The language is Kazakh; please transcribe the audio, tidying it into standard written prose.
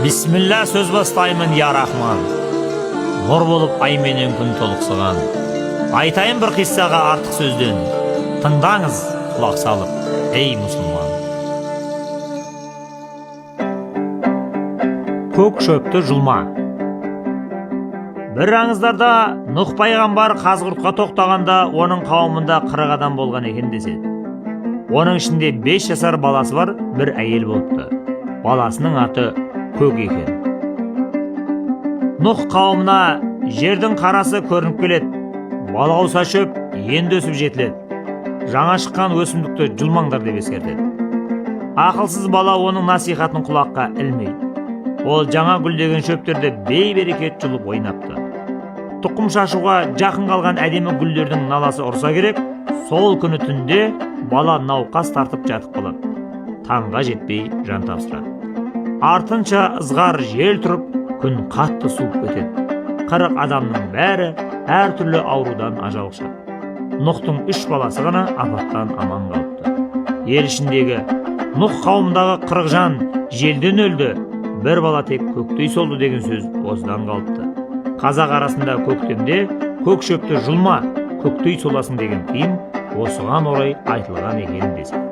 Бисмилля, сөз бастаймын, я Рахман. Нұр болып ай менен күн толықсыған. Айтайын бір қиссаға артық сөзден. Тыңдаңыз құлақ салып, ей мұсылман. Көк шөпті жұлма. Бір аңыздарда Нұх пайғамбар Қазығұртқа тоқтағанда, оның қауымында 40 адам болған екен деседі. Оның ішінде 5 жасар баласы бар бір әйел болыпты. Баласының аты Көк екен. Нұх қауымына: «Жердің қарасы көрініп келеді, балауса шөп енді өсіп жетіледі, жаңа шыққан өсімдікті жұлмаңдар», – деп ескертеді. Ақылсыз бала оның насихатын құлаққа ілмейді. Ол жаңа гүлдеген шөптерді бейберекет жұлып ойнапты. Тұқым шашуға жақын қалған әдемі гүлдердің наласы ұрса керек, сол күні түнде бала науқас тартып жатып қалады. Таңға жетпей жан тапсырады. Артынша ызғар жел тұрып, күн қатты суып кетеді. 40 адамның бәрі әртүрлі аурудан ажал құшады. Нұхтың үш баласы ғана апаттан аман қалыпты. Ел ішіндегі: «Нұх қауымындағы 40 жан желден өлді, бір бала тек көктей солды», – деген сөз осыдан қалыпты. Қазақ арасында «Көктемде көк шөпті жұлма, көктей соласың» деген тыйым осыған орай айтылған екен деседі.